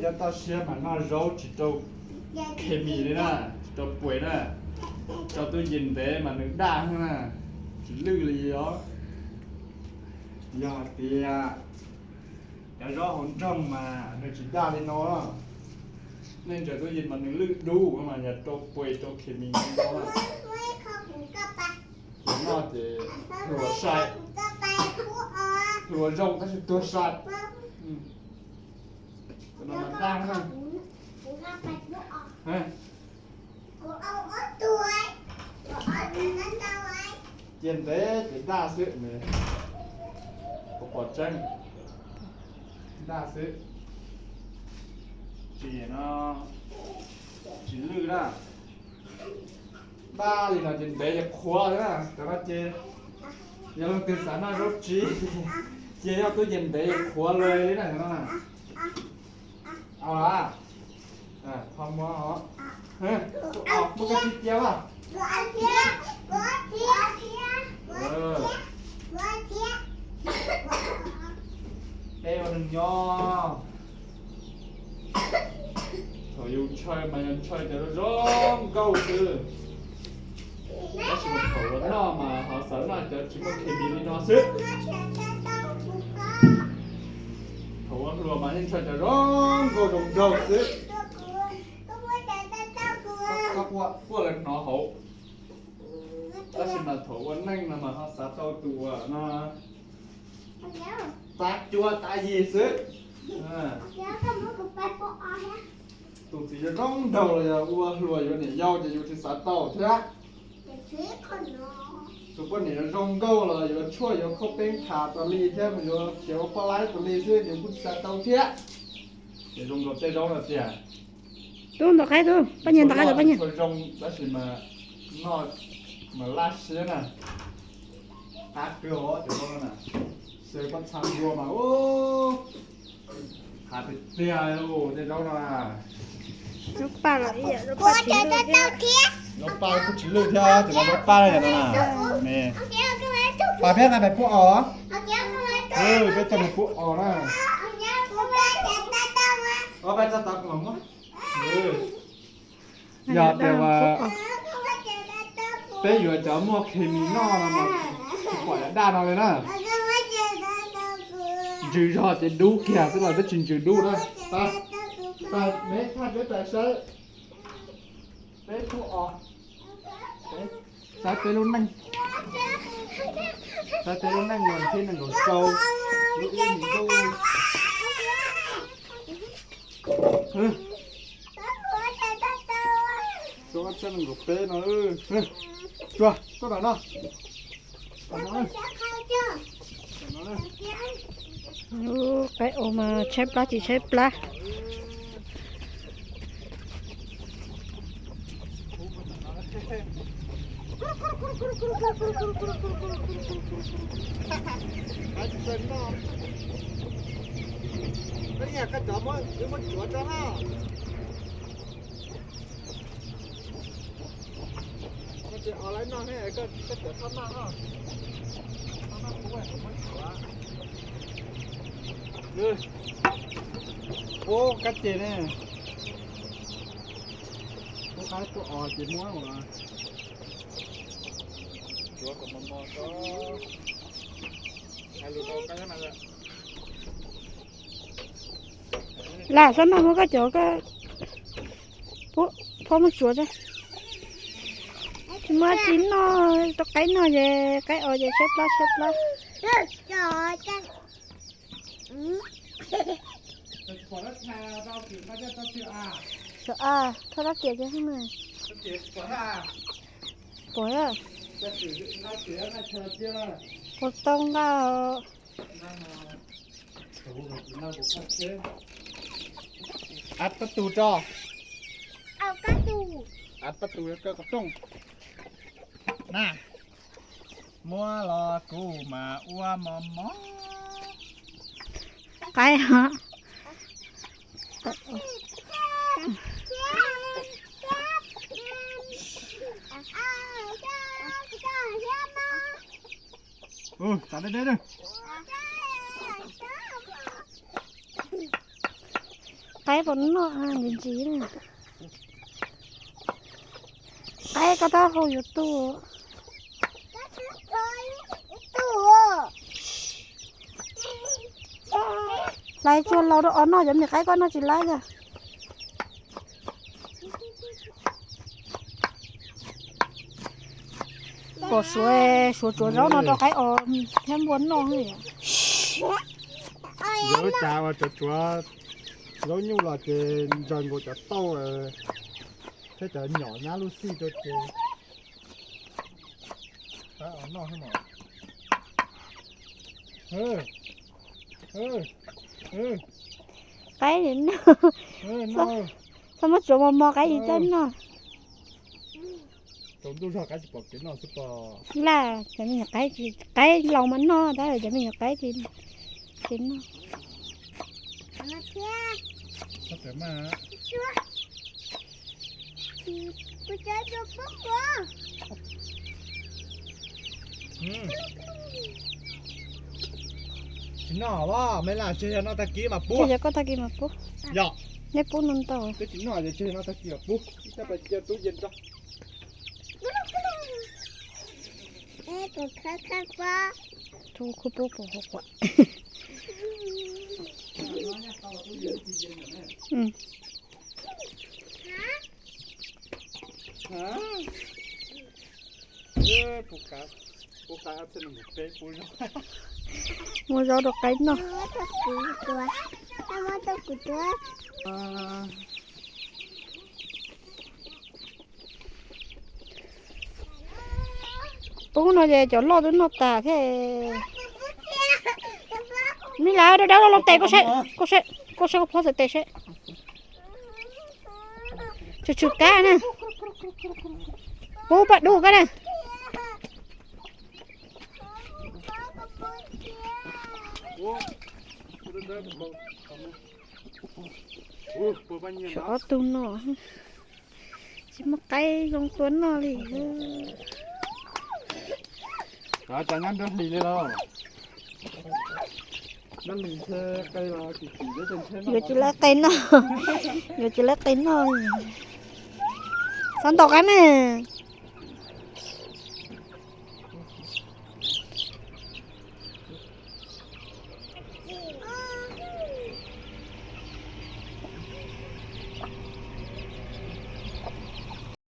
Cov toj siab mas noj zaub tsis rau khes mis li na, tsis rau puas na, tso tub yes ntev mas nws daj na, tsis lwj li os. Yog hais tias cov zaub hauv nroog mas nws tsis daj li no, nej ntsaws tub yes mas nws lwj dub mas yog rau puas rau khes mis li no. Noj ces hluas sai, hluas zoo tab sis tuag sai. Cia ntev ces daj xwb, kuv pom tseeb, daj xwb. Tsis no, tsis lwj na. Daj li no ces ntev ces qhuav na, cov no ces yog leej twg xav noj zaub tsis ces yog tub yes ntev ces qhuav lawm li na, cov no na. Au, muab koj tsis cia as. Peb ua neeg nyob, thaum yus ntshaw mas yog ntshaw cov zoo nkauj xwb, tab sis mas thaum ua noj mas ho xav noj cov tsis muaj khes mis li no xwb. Thaum ua hluas mas yeej ntshaw cov zoo nkauj zoo nraug xwb, quaj lawv hnov hauv. Tab sis mas thaum ua neej no mas ho xav tau tus uas no tav cuab tav yig xwb. Tus txiv zoo nraug los yog ua hluas yuav niam yau ces yus tsis xav tau thiab. Tus poj niam zoo nkauj los yuav tshuaj yuav khaub peeb tham tas li thiab, yuav khiav ua poj laib tas li xwb yus kuj tsis xav tau thiab. Ces zoo nkaus tej zaub no tiag. Tub ntov qaib, tub poj niam ntov qaib, tub poj niam. Zoo tab sis mas noj mas laj siab na. Qab kawg os cov zaub no na. Xyaw pob txha npua mas ub, qab tiag tiag li tej zaub no na. Zaub paj los ib yam, zaub paj tsis lwj thiab. Zaub paj kuj tsis lwj thiab, cov no zaub paj yom no na. Pab peb na, peb pub os. Peb coj peb pub os na. Peb txog tau kuv mam muab. Yog tias peb yuav cov muaj khes mis noj no mas tsis pom cov daj no li na. Ntsws zog ces dub kiag xwb los peb tsis ntsws dub na. Peb thaj peb tais saib. Peb pub os. Saib peb lub neej, saib peb lub neej vas thib nees nkaum rau, lub ib hlis ntuj, rau ob txhiab nees nkaum peb no. Tsuag tuaj no no. Qaib ua mas tshaib plab tsis tshaib plab. Ub, kab ces ne. Ub, qaib tuaj os ces muab ua. Tsuav kom mos mos tso. Hais lus rau kab nyob no. Lam xob noj muab koj cov koj phob muab tsuav thiab. Tsis muaj tsis noj, rau qaib noj ces qaib os ces tshaib plab tshaib plab. Thov dab tias ces pom, pom tau nqa. Ab pab tus tso. Ab pab tus koj qhov rooj na. Muab los kuv mam ua mos mos. Qaib hov. Ua tsav deb deb. Qaib puas noj ntxiv ntxiv na. Qaib koj taub hau yuav tu. Hlais tsuag laus rau os noj, cov me nyuam qaib koj noj tsis laib li. Pom suav, suav tsuav zaub no rau qaib os thiab npua noj. Yog ua cas uas tsuav tsuav zaub nyuj los ces ntsaws nkaus cov tauj thiab cov nyom nyab lub xij rau ces qaib os noj. Qaib, txhob muab tsuav mos mos, qaib tsis txawj noj. Laj, cov me nyuam qaib, qaib laus mas noj tab, cov me nyuam qaib tsis noj. Tsis noj os, me laj, tseg yog noj tag kis mas pub. Yog koj tag kis mas pub. Yog nej pub no ntau. Twb tsis noj, tseg yog noj tag kis mas pub. Ib tsam pais cia tub yees tso. Tub khub pub pub hauv quav. Muab zaub rau qaib noj. Poob no ces cov loj twb noj tas thiab. Me laj, dawb dawb los tes, koj saib, koj saib koj phob txhais tes seb. Tshwm tshwm kab na. Pub paj dub kab na. Ob tug no tsis muaj qaib zoo tua noj li. Yuav tsis lawv qe noj, yuav tsis lawv qe noj. Txhob ntaus qab na.